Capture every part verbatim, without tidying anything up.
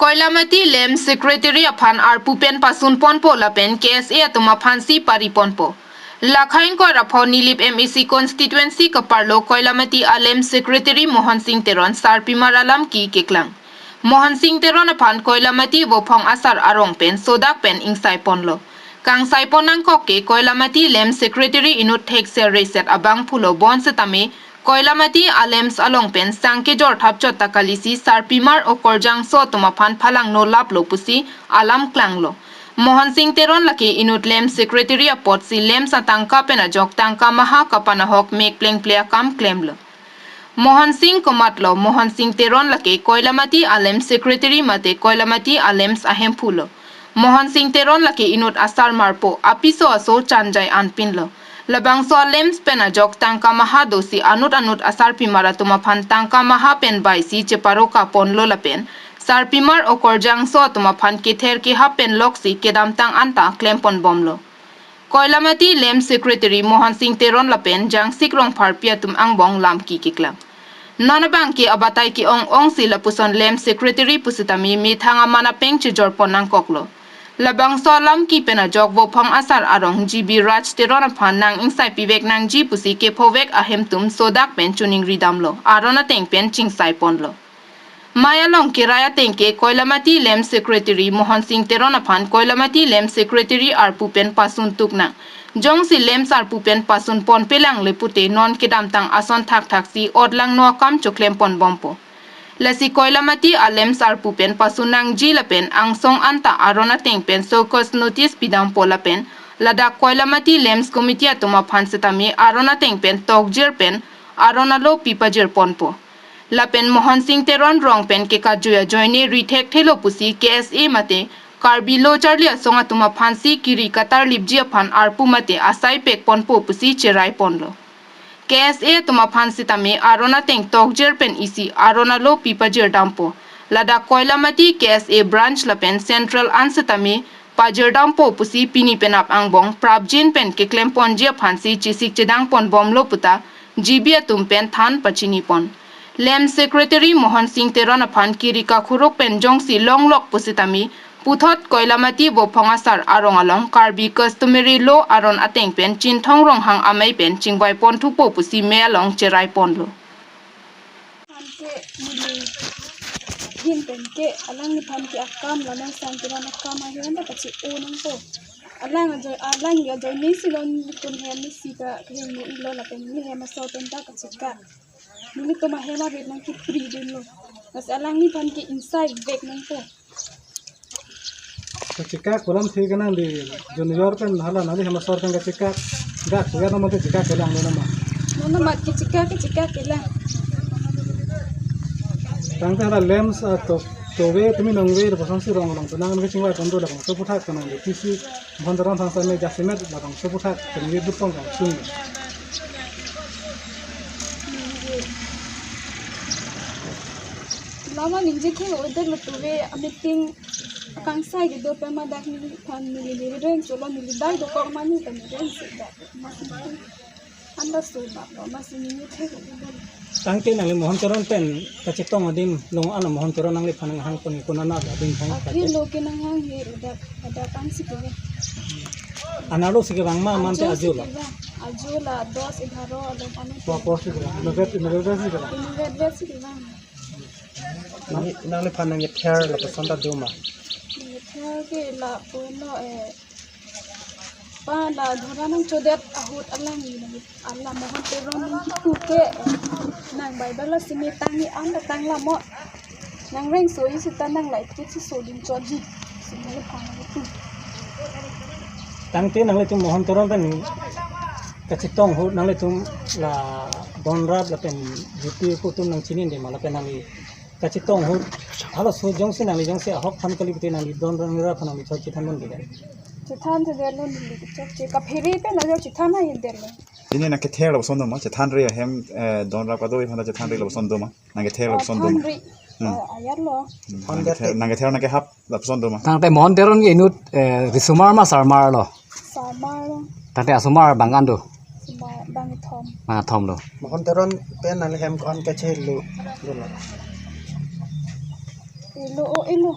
Koilamati LAMPS Secretary aphan arpu pen pasun ponpo lapen K S A atum aphansi pari ponpo. Lakha ingkoi ra pho Nilip M A C constituency kaparlo Koilamati a LAMPS Secretary Mohan Singh Teron sarpimar alam ki keklang. Mohan Singh Teron aphan Koilamati Vophong Asar arong pen sodak pen ingsai ponlo. Kangsai pon nangkok ke Koilamati LAMPS Secretary inut thekser reset abang phulo bonsitame Koilamati a LAMPS along pen sang kejor thapchot ta kalisi sarpimar okorjangso atum aphan phalangno laplo pusi alam klanglo. Mohan Singh Teron lake inut LAMPS Secretary apotsi LAMPS atangka pen ajok tangka maha kapanahok mek plengple akam klemlo. Mohan Singh komatlo? Mohan Singh Teron lake Koilamati a LAMPS Secretary mate Koilamati a LAMPS ahemphu lo? Mohan Singh Teron lake inut asarmarpo, apiso aso chanjai anpinlo. Labangso a LAMPS pen ajok tangka maha dosi anut anut asarpimar atum aphan tangka maha pen baisi cheparoka ponlo lapen sarpimar okorjangso atum aphan kether kehap pen loksi kedamtang anta klem ponbomlo. Koilamati LAMPS Secretary Mohan Singh Teron lapen Jangsik Rongpharpi atum angbong lam ki keklang. Non abang ke abatai ke-ong ongsi lapuson LAMPS Secretary pusitame methang aman apeng chejor pon nangkoklo. Labangso alam ki pen ajok Vophong Asar arong G B Raj Teron aphan nang ingsai pivek nangji pusi kephovek ahem atum sodak pen choningri damlo, aron ateng pen chingsai ponlo. Mei along kerai ateng ke Koilamati LAMPS Secretary Mohan Singh Teron aphan Koilamati LAMPS Secretary arpu pen pasun tuk nang. Jongsi LAMPS arpu pen pasun ponpelang le pute non kedamtang ason thakthak si otlangno akam choklem ponbompo. Lasi Koilamati a LAMPS arpu pen pasun nangji lapen angsong anta aron ateng pen show cause notice pidampo lapen ladak Koilamati LAMPS Committee atum aphan sitame aron ateng pen tokjir pen aron alo pipajir ponpo. Lapen Mohan Singh Teron rong pen kekajui ajoine ri thekthelo pusi K S A mate Karbi Lo Charli Asong atum aphansi kiri katarlipji aphan arpu mate asai pek ponpo pusi cherai ponlo. K S A atum aphan sitame aron ateng tokjir pen isi aron alo pipajir dampo. Ladak Koilamati K S A branch lapen central an sitame pajir dampo pusi pini penap angbong prapjin pen keklem ponji aphansi chesik chedang ponbomlo puta G B atum pen than pachini pon. LAMPS Secretary Mohan Singh Teron aphan kiri kakhuruk pen jongsi longlok pusitame puthot Koilamati Vophong Asar arong along Karbi Customary Law aron ateng pen Chinthong Ronghang amei pen chingvai pon thupo pusi mei along cherai ponlo. Aphan ke neli ahin pen ke alangliphan ke akam la Mohan Singh Teron akam ahin ta kachi-o nangpo. Alang ajo, alang ajoine si lo nelitum hem isi ka kehingno-ilo lapen neli hem asor pen ta kachikak. Nelitum ahem arit nangkipri dunlo. Lasi alangliphan ke ingsai vek nangpo. Kachikak kolam thik nang di junior pen hala nangli hem asor pen kachikak. Dak kuya nama te chikak kelang lo nama. Nama mat kachikak, kachikak kelang. Tangte hala LAMPS ato, tove tumi nongve lapuson si rong along penang kachingvai pon do labangso aphuthak penang di T C Mohan Teron aphan sitame jasemet labangso aphuthak penang di butong kang sung. Lama ningje ke order lo tove a meeting kangsai kedo pen ma dak neliphan neli neli reng solo neli bai dokok mani ta neli reng si dak. Anda so ba lo masi ningje ke order. Tangte nangli Mohan Teron pen kachetong adim long ano Mohan Teron nangliphan nanghang pon ko nana adim thang. Akhir lo ke nanghang he dak dak kan si ke. Analo si kevang ma mante ajo lo. Ajo la dos egharo along ano. Tua pos si kevang. Innovet, innovet si kevang. Innovet si kevang. Nang, nangliphan nangkether lapuson ta do ma? Nangkether ke lapu-an lo, eh, pa la dhora nangchodet ahut alang nang, alang Mohan Teron nangkipu ke, eh, nang Bible la simi tangni an ta tanglo mo. Nang reng so isi ta nang lai kit si so dun chotji. Simi phan nangkipu. Tangte nanglitum Mohan Teron pen kachetong ahut nanglitum la donrap lapen juti pu atum nangchinine ma lapen nangli kachetong ahut halaso jongsi nangli jongsi ahok aphan kali pute nangli donrap aphan nangli chot chethan dunde. Chethan thedet lo neli chot che kaphere pen nangli chethan ha thedet lo. Pini nangkether lapuson do ma, chethanre ahem, eh, donrap kadoi aphan chethanre lapuson do ma? Nangkether lapuson do ma? Thanri. Hmm. Oh, ayar lo. Hmm, nangkether, nangkether nangkehap lapuson do ma? Tangte Mohan Teron ke inut, eh, risomar ma sarmar lo? Sarmar lo. Tangte asomar bang an do? Somar bangkethom. Bangkethom lo. Mohan Teron pen nangli hem ko-an kachelo? Lo lo. Elo, oh, elo.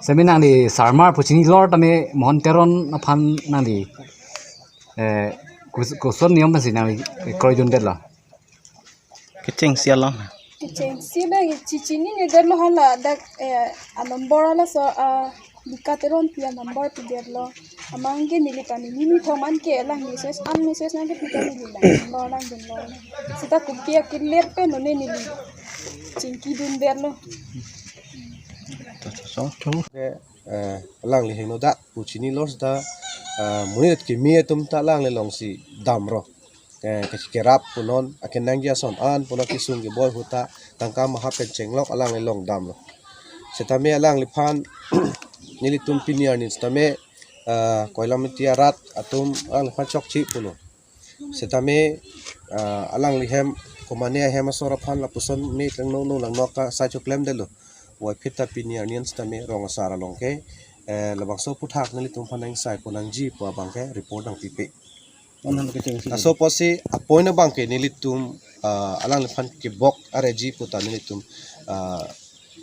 Semi nangli sarmar pu chinilor tame Mohon Teron aphan nangli, eh, kus-, koson niyom pensi nangli kroidundetlo? Kechengsi alam. Kechengsi dak chichininedetlo hala dak, eh, a number hala so, ah, Bika Teronpi a number pidetlo. Amat ke neli ta neli ni thoman ke lang message, an message nangkepi ta neli lang number langdunlo. Seta kopi akilet pen non neli chingkidundetlo. Ke, eh, alangli hingno dak pu chinilor seta, eh, monit kimi atum ta alangli alongsi damlo. Eh, ke-, kerap punon, akenangji ason an punon, kesung keboi ahut ta tangka maha pen chenglok alangli along damlo. Setame alangliphan nelitum pini arni setame, eh, Koilamati arat atum alangliphan chokche punon. Setame, ah, alangli hem, komane ahem asor aphan lapuson me langno no langno ka sai choklemdetlo. Puvoiphit ta pini arni an setame rong asar along ke, eh, labangso aphuthak nelitum aphan nang sai pon nangji pu abang ke report nangpipe. Laso apotsi apoin abang ke nelitum, ah, alangliphan kebok areji pu ta nelitum, ah,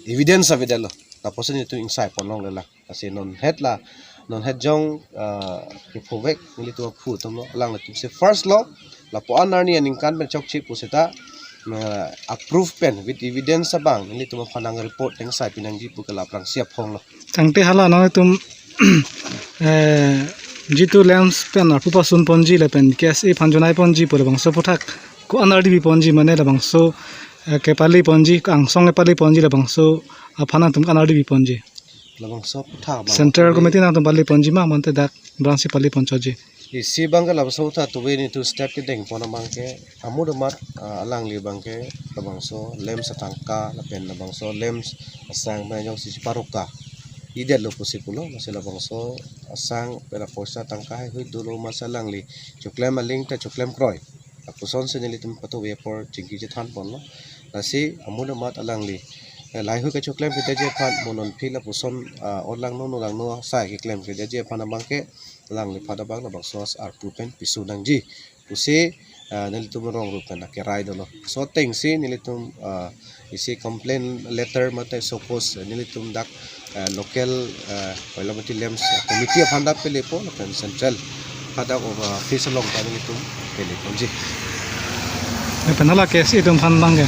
evidence avedetlo. Lapuson nelitum ingsai pon longlelang. Lasi non het la, non het jong, ah, kephovek nelitum aphu atumlo, alanglitum si first lo, lapu-an arni aningkan pen chokche pu seta, ah, approve pen with evidence abang nelitum aphan nang report nang sai pon nangji pu ke la aphrangsi aphonglo. Tangte hala nangtum, eh, jitu LAMPS pen arpu pasun ponji lapen K S A aphan jonai ponji pu labangso aphuthak ko-an ardi bi ponji mane labangso, eh, kepali ponji, angsong kepali ponji labangso aphan nangtum ko-an ardi bi ponji? Labangso aphuthak abang Central Committee nangtum pali ponji ma mate dak branch si pali ponchotji? Isi abang ke labangso aphuthak tuve nelitum step kedeng pon abang ke amu damat, ah, alangli abang ke labangso LAMPS atangka lapen labangso LAMPS asang pen jongsi paroka idetlo pusi pulo, lasi labangso asang pen apoisa tangka heihui dolo ma si alangli choklem aling ta choklem kroi. Lapuson si nelitum patuve apor chingki chethan ponlo. Lasi amu damat alangli, eh, laheihui kachoklemkledetji aphan mo non aphi lapuson, ah, ot langno no langno sai keklemkledetji aphan abang ke alangliphan abang labangso arpu pen piso nangji pusi, ah, nelitum rong rup pen akerai dolo. So atengsi nelitum, ah, isi complaint letter mate suppose nelitum dak, ah, local, ah, Koilamati LAMPS committee aphan dak pelepo lapen central hadak, ah, office along ta nelitum peleponji. Lapen hala K S A atum aphan abang ke?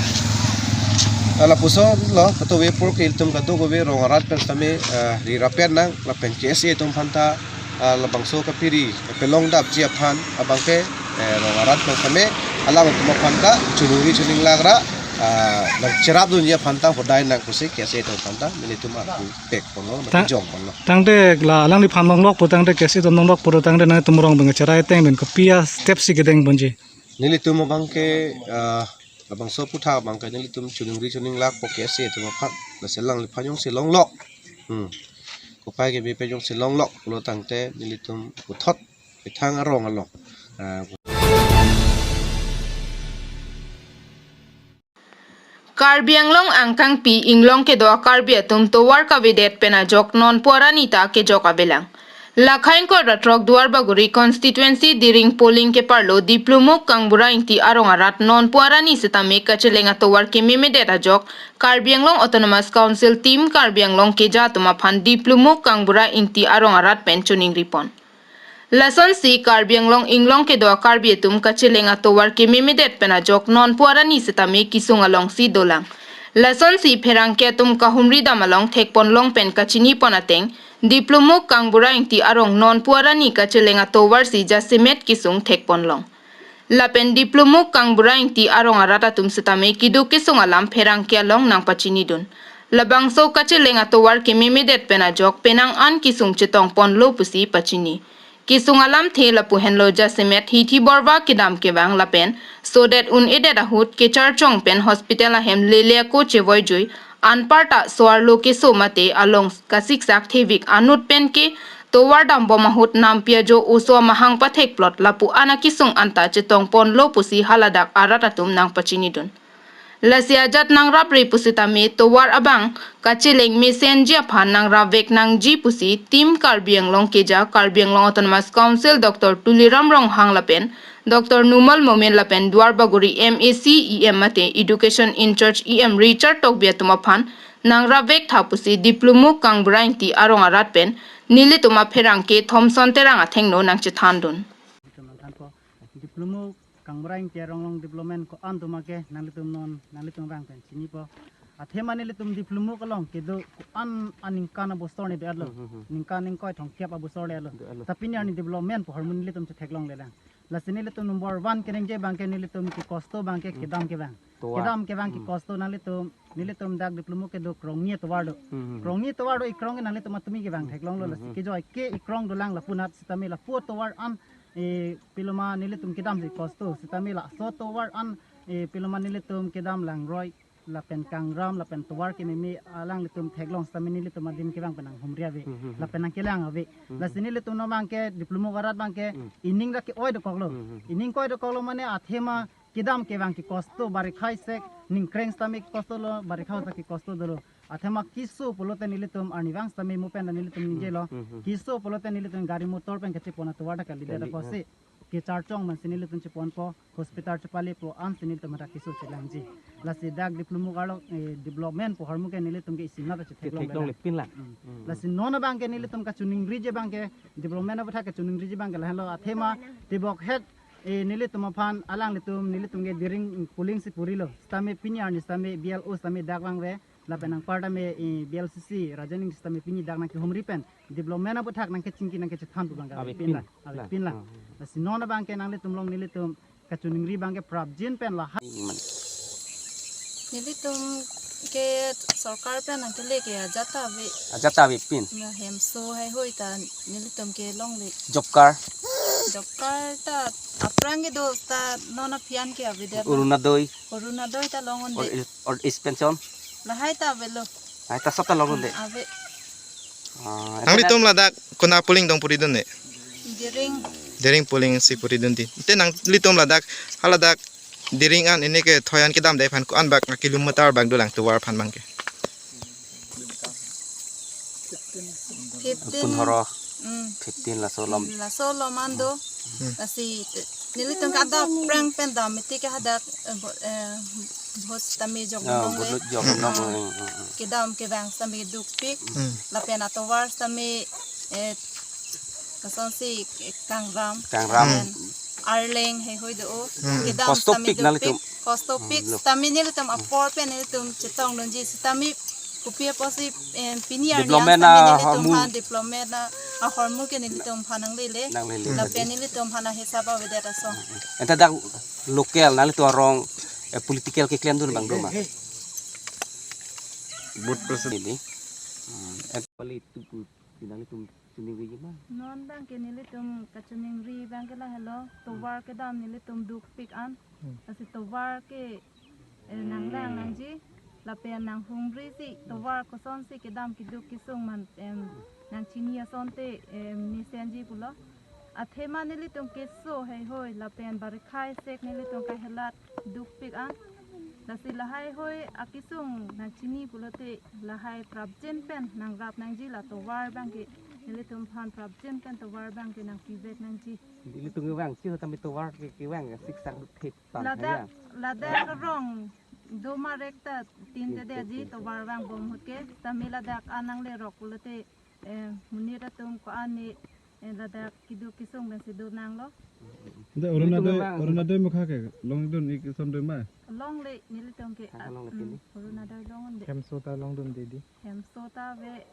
Ah, lapuson lo, patuve apor ke ilitum kadokave rong arat pen setame, ah, ri rapen nang lapen K S A atum aphan ta, ah, labangso kapiri pelongdapji aphan abang ke, eh, rong arat pen setame alangtum aphan ta choningri choninglak ra, ah, nangcherapdunji aphan ta hodai nang pusi K S A atum aphan ta nelitum arpu pek ponlo, Tang- jong ponlo. Tangte la alangliphan longlok pu tangte K S A atum longlok pu tangte nangtum rong abang cherai ateng pen kopi astep si kedeng ponji? Nelitum abang ke, ah, labangso aphuthak abang ke nelitum choningri choninglakpo K S A atum aphan, lasi alangliphan jongsi longlok. Hmm. Kopai keme pen jongsi longlok pulo tangte nelitum puthot methang arong along, ah, Karbi Anglong angkangpi inglong kedo a-Karbi atum tovar kavedet pen ajok nonpu arni ta kejok avelang. Lakha ingkoi ra throk Duarbagori constituency Diring polling keparlo Diplumuk Kangbura Ingti arong arat nonpu arni setame kacheleng atovar kememedet ajok Karbi Anglong Autonomous Council Team Karbi Anglong keja atum aphan Diplumuk Kangbura Ingti arong arat pen choningri pon. Lasonsi Karbi Anglong inglong kedo a-Karbi atum kacheleng atovar kememedet pen ajok nonpu arni setame kesung alongsi dolang. Lasonsi pherangke atum kahumri dam along thekpon long pen kachini pon ateng, Diplumuk Kangbura Ingti arong nonpu arni kacheleng atovar si jasemet kesung thekpon long. Lapen Diplumuk Kangbura Ingti arong arat atum setame keduk kesung alam pherangke along nangpachinidun. Labangso kacheleng atovar kememedet pen ajok penang an kesung chetong ponlo pusi pachini. Kesung alamthe lapu henlo jasemet hithi borva kedam kevang lapen sodet un-edet ahut kecharchong pen hospital ahem lele ako chevoijui anparta so-arlo keso mate along kasiksak thevik anut pen ke tovar dambom ahut nampi ajo oso amahang pathekplot lapu an akesung anta chetong ponlo pusi haladak arat atum nangpachinidun. Lasi ajat nangrapre pusitame tovar abang kacheleng mesenji aphan nangrapvek nangji pusi Team Karbi Anglong keja Karbi Anglong Autonomous Council Doctor Tuliram Ronghang lapen Doctor Numal Momin lapen Duarbagori M A C E M mate Education in-charge E M Richard Tokbi atum aphan nangrapvek tha pusi Diplomuk Kangbura Ingti arong arat pen nelitum apherangke Thomson Terang athengno nangchethandun. Diplomuk Kangbura Ingti arong along development ko-an atum ke nanglitum non nanglitum abang pen chinipo. Athema nelitum Diplomuk along kedo ko-an aningkan abosor ni do-etlo. Hmm, hmm, hmm. Ningkan ingkoi thomkep abosor le-etlo. Do-etlo. Tapi pini arni development pu ahormu nelitum chetheklonglelang. Lasi nelitum number one keningje abangke nelitum ke kosto abangke kedam kevang. Tovar. Kedam kevang ke kosto nanglitum, nelitum dak Diplomuk kedo krongni atovar do. Hmm, hmm, hmm. Krongni atovar do, ikrong ke nanglitum atumi kevang theklonglo, lasi kejoi ke ikrong dolang lapu anat sitame lapu atovar an, eh, piloma nelitum kedamsi kosto sitame laso atovar an, eh, piloma nelitum kedam langroi lapen kangram lapen tovar kememe alanglitum theklong sitame nelitum adim kevang pen nanghumri ave. Hmm, hmm, hmm. Lapen nangkelang ave. Hmm. Lasi nelitum non abangke Diplomuk arat abangke ining ra ke-oi dokoklo. Hmm, hmm. Ining ke-oi dokoklo mane athema kedam kevang ke kosto, barikha sek ningkreng sitame kosto lo, barikha sek ke kosto dolo. Athema keso pulote nelitum arnivang sitame mo pen nelitum ningjelo. Hmm, hmm, hmm. Keso pulote nelitum gari motor pen kachepon atovar ta kalidet. Kali, apotsi kacharchong mansi nelitum cheponpo, hospital chepalepo, ansi nelitum dak keso chelangji. Lasi dak Diplomuk arlo, eh, development pu ahormu ke nelitum ke isi anat chetheklong. Chetheklongle pinlang. Hmm. Hmm. Lasi non abangke nelitum kachoningriji abangke development aputhak kachoningriji abangke lahenlo, athema tebok het, eh, nelitum aphan alanglitum nelitum ke Diring polling si purilo. Sitame pini arni sitame B L O sitame dak vangve. Lapen anparta me, eh, B L C C Raja Ningsi sitame pini dak nangkehumri pen development aputhak nangkechingki nangkechethan pu abangke ave pin, pinlang. Ave pinlang. Pinlang. Hmm. Lasi non abangke nanglitum along nelitum kachoningri abangke prapjin pen lahai. Iman. Nelitum ke sorkar pen nangkele ke ajat ta ave. Ajat ta ave pin. Na hemso heihui ta nelitum ke longle. Job card. Job card ta aphrang kedo ta non aphian ke avedet. Orunodoi. Orunodoi ta long-un-e. Old age, old age pension. Lahai ta avelo. Lahai ta sob ta long-un-e. Ave. Ah, nanglitum ladak konat polling dong puridunde? Diring. Diring polling si puridunde. Te nanglitum ladak, haladak Diring an ini ke thoi an kedamde aphan ko-an bak kilometer bak dolang tovar aphan abangke? Fifteen. Punhoro. Hmm. Fifteen laso lom. Hmm, laso lom an do. Hmm. Lasi nelitum ke adap aphrang pen dam miti ke hadak, eh, bo-, eh, vote sitame jok. Ah, nong vote le. Jok nong. Ah. Hmm, hmm, hmm. Kedam kevang sitame dukpik. Hmm. Lapen atovar sitame, eh, kosonsi, eh, kangram. Kangram. Lapen arleng heihui do. Hmm. Kedam sitame dukpik. Kostopik nanglitum. Kostopik, hmm, lo. Sitame nelitum apor pen nelitum chetongdunji sitame kopi apotsi, eh, pini arni development sitame nelitum ahormu. Han development ahormu ke nelitum aphan nanglele. Nanglele. Lapen nelitum aphan ahisap avedet ason. Anta dak local nanglitum arong, eh, political keklemdun abang do ma? Vote percent ini. Hmm, eh, pali tuku di nanglitum choningriji ma? Non abangke nelitum kachoningri abangke lahelo, tovar kedam nelitum dukpik an. Hmm. Lasi tovar ke, eh, nanglang nangji, lapen nanghumriji, tovar kosonsi kedam keduk kesung man, em, nangchini asonte, em, mesenji pulo. Athema nelitum keso heihui, lapen barikha sek nelitum kahelat dukpik an. Lasi lahai hui akesung nangchini pulote lahai prapjin pen nangrap nangji, la tovar abangke nelitum aphan prapjin pen tovar abangke nangpivek nangji. Nelitum kevang si tame tovar ke kevang siksak thip pan ladak, ya. Ladak arong do marek ta tin te de ji tovar vangbom ahut ke, tame ladak an nanglerok pulote, eh, monit atum ko-an ni, eh, ladak keduk kesung pensi do nanglo. Nelitum Orunodoi, kevang. Orunodoi mukha ke longdun ik som doi ma? Longle nelitum ke. Ha, longle hmm, pini. Orunodoi long-un-e. Hemso ta longdunde di. Hemso ta ave.